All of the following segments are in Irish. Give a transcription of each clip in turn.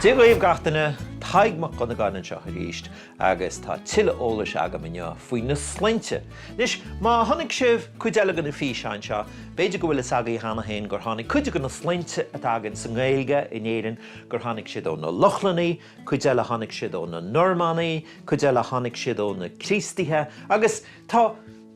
Dia dhaoibh gach duine, Tadhg Mac Dhonnagáin anseo arís agus tá tuilleadh eolais agam inniu faoi na sloinnte. Anois, má chonaic sibh cuid eile de na físeáin seo, b'fhéidir go bhfuil fhios agaibh cheana féin gur tháinig cuid de na sloinnte atá againn sa nGaeilge in Éirinn, gur tháinig siad ó na Lochlannaigh, cuid eile tháinig siad ó na Normannaigh, cuid eile tháinig siad ó na Críostaithe agus tá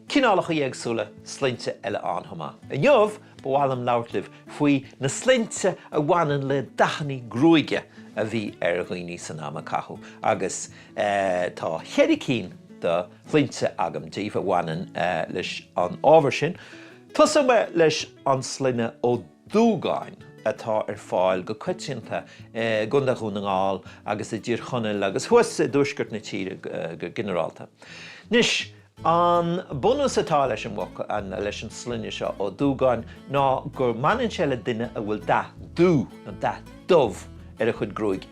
cineálacha éagsúla sloinnte eile ann chomh maith. Inniu, ba mhaith liom labhairt libh faoi na sloinnte a bhaineann le dathanna gruaige a bhí ar dhaoine san am a caitheadh agus tá cheithre cinn de shloinnte agam daoibh a bhaineann leis an ábhar sin. Tosóidh mé leis an sloinne Ó Dúgáin atá ar fáil go coitianta i gContae Dhún na nGall agus i dTír Chonaill agus thuas i dtuaisceart na tíre go ginearálta. Anois, an bunús atá leis an bhfocal, leis an sloinne seo, Ó Dúgáin, ná go mbaineann sé le duine a bhfuil dath dubh, nó dath dubh, ar a chuid gruaige.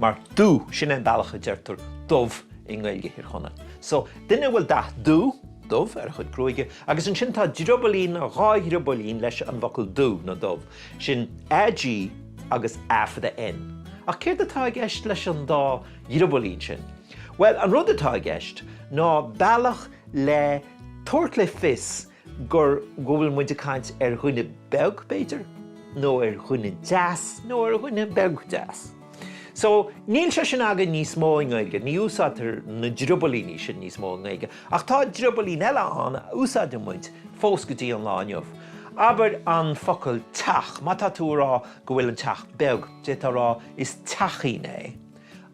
Mar dubh, sin é an bealach a deirtear dubh i nGaeilge Thír Chonaill. So, duine a bhfuil dath dubh, dubh, ar a chuid gruaige, agus ansin tá driobaillín, nó dhá dhriobaillín leis an bhfocal dubh, nó dubh, sin AG agus A fada N. Ach céard atá i gceist leis an dá dhriobaillín sin? Bhuel, an rud atá i gceist ná bealach le tabhairt le fios gur, go bhfuil muid ag caint ar dhuine beag, b'fhéidir, nó ar dhuine deas, nó ar dhuine beag deas. So, níl sé sin againn níos mó i nGaeilge, ní úsáidtear na driobaillíní sin níos mó i nGaeilge, ach tá driobaillín eile ann a úsáideann muid fós go dtí an lá inniu. Abair an focal teach, má tá tú a rá go bhfuil an teach beag, d'fhéadfá a rá is teachín é.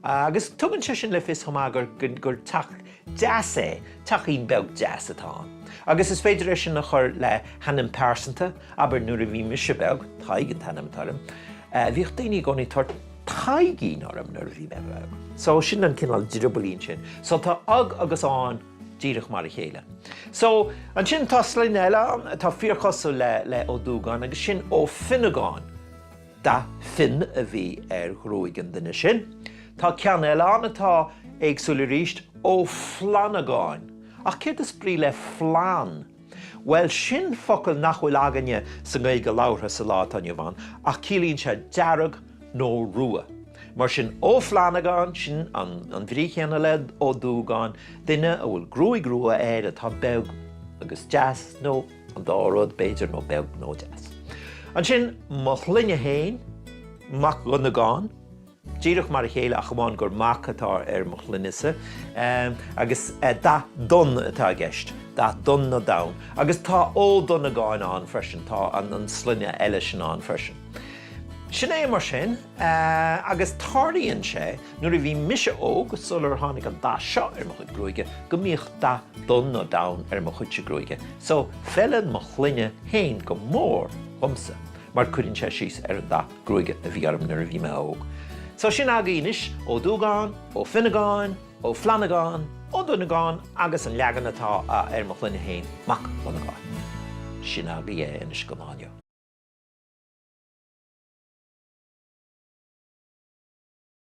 Agus tugann sé sin le fios chomh maith gur gur teach deas é, teachín beag deas atá ann. Agus is féidir é sin a chur le hainm pearsanta, abair nuair a bhí mise beag, Tadhg an t-ainm atá orm, bhíodh daoine i gcónaí ag tabhairt Taidhgín orm nuair a bhí mé beag. So sin an cineál driobaillín sin. So tá ag agus áin díreach mar a chéile. So ansin tá sloinne eile ann atá fíorchosúil le le Ó Dúgáin agus sin Ó Fionnagáin. Dath fionn a bhí ar ghruaig an duine sin. Tá ceann eile ann atá éagsúil arís, Ó Flannagáin. Ach céard is brí le flann? Bhuel, sin focal nach bhfuil againne sa nGaeilge labhartha sa lá atá inniu ann, ach ciallaíonn sé dearg nó rua. Mar sin, Ó Flannagáin, sin an bhrí chéanna le Ó Dúgáin, duine a bhfuil gruaig rua air atá beag agus deas nó. An dá rud, b'fhéidir, nó beag nó deas. Ansin, mo shloinne féin, Mac Dhonnagáin, díreach mar a chéile ach amháin gur Mac atá ar mo shloinnese, agus dath donn atá i gceist, dath donn nó donn. Agus tá Ó Donnagáin ann freisin, tá an sloinne eile sin ann freisin. Sin é mar sin, agus tarlaíonn sé, nuair a bhí mise óg, sular tháinig an dath seo ar mo chuid gruaige, go mbíodh dath donn nó donn ar mo chuidse gruaige. So, feileann mo shloinne féin go mór dhomsa, mar cuireann sé síos ar an dath gruaige a bhí orm nuair a bhí mé óg. So, sin agaibh anois, Ó Dúgáin, Ó Fionnagáin, Ó Flannagáin, Ó Donnagáin agus an leagan atá ar mo shloinne féin, Mac Dhonnagáin. Sin agaibh é anois don lá inniu.